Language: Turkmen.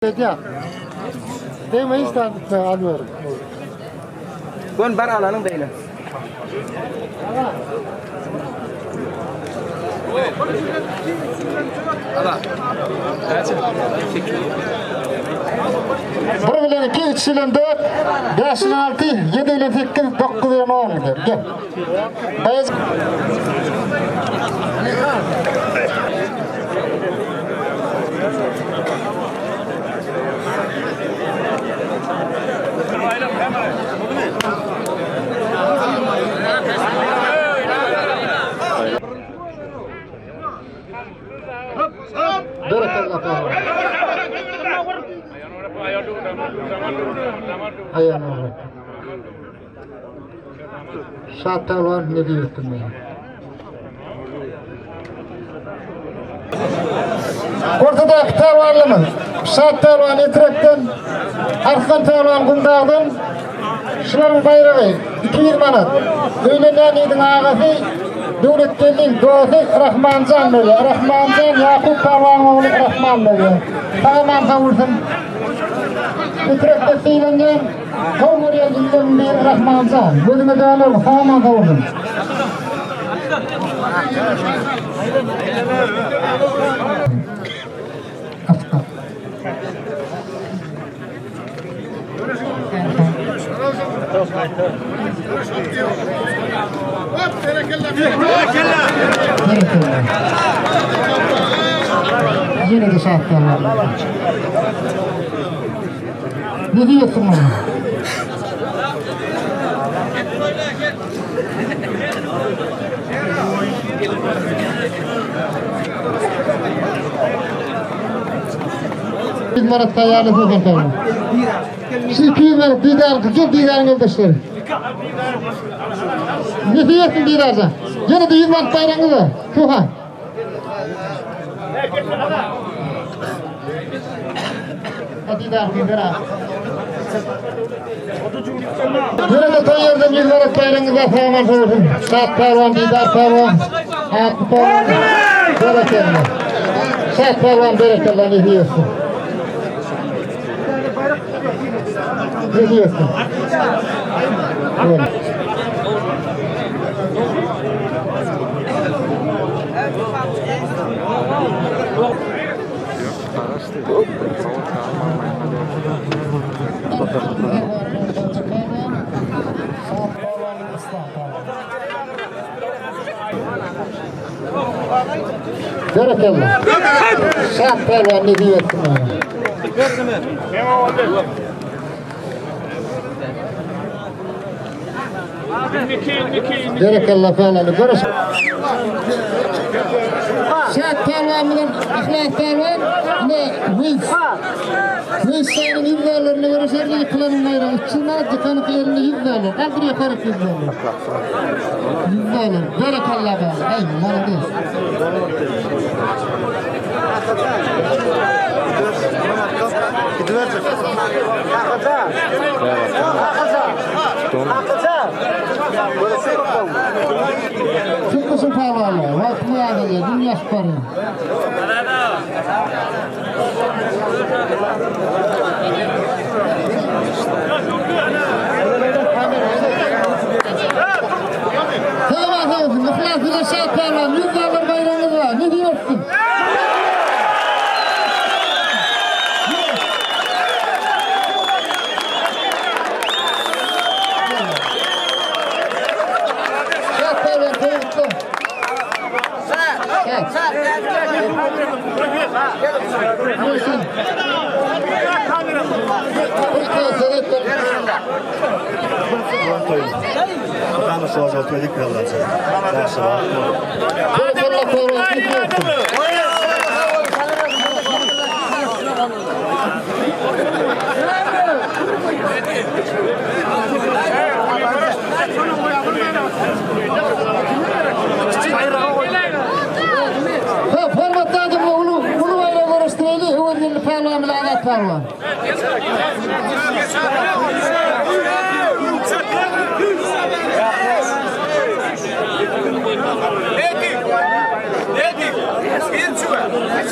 Edýär. Degme hiç zat etme almıyorum. Gön bar alanyň beýle. Bir bilen iki, üç bilen dört, beş bilen altı, yedi bilen sekiz, dokuz bilen on gider. Gel. Bayaz... Berekella pälwan. Aýan Şat pälwan ne diýipdir men? Ortadaky pälwanlarymyz Şat pälwan Etrekden, Arslan pälwan Gumdagdan şularyň baýragy 200 manat. Öýlenýän ýigidiň agasy Döwletgeldiň dosty Rahmanjan berýär. Rahmanjan Ýakup pälwanyň ogly Rahman berýär. Sag aman sag bolsun. Etrekde sylanýan, gowy görýän ýigitleriň biri Rahmanjan. Gözüňe däl sag aman sag bolsun. Ýene-de şatlanlar. Ne diýersiň oňa? Biz manat taýýarly sözen taýýar. Şu 200 manat didar, gel didaryň ýoldaşlary. Ne diýersiň didarjan? Ýene-de 100 manat baýragyňyz bar. Suhan. Ýene-de toý ýerden 100 manat baýragyňyz bar, sag aman bolsun. Şat pälwan, Didar pälwan, Atly pälwan. Berekella. Şat pälwan berekella nesip etsin. Nesip etsin. Berekella. Şat pälwan nesip etsin. Berekella pälwany görüş. Şat pälwan bilen Yhlas pälwan ne Wins. Wins sanyň 100 dollaryny görüşerdi ýykylanyň baýragy 300 manat ýykanyň ýerinde 100 dollar. Galdyr ýokary 100 dollar. 100 dollar. Berekella pälwan. Aý, molades. Çykgyşyň pälwanlar, wagtyňyz azalýar, gün ýaşyp barýar. Sag bolsun, Yhlas bilen Şat pälwan, 100 dollar baýragyňyz bar, nesip etsin. Şat pälwan, toý gutly. Şat. Buyursun. Bir kase Berekella pälwan, nesip etsin. Hop, hormatly adamlar, uly uly baýragy görüşdireli, Öwezgeldi pälwan bilen Azat pälwan.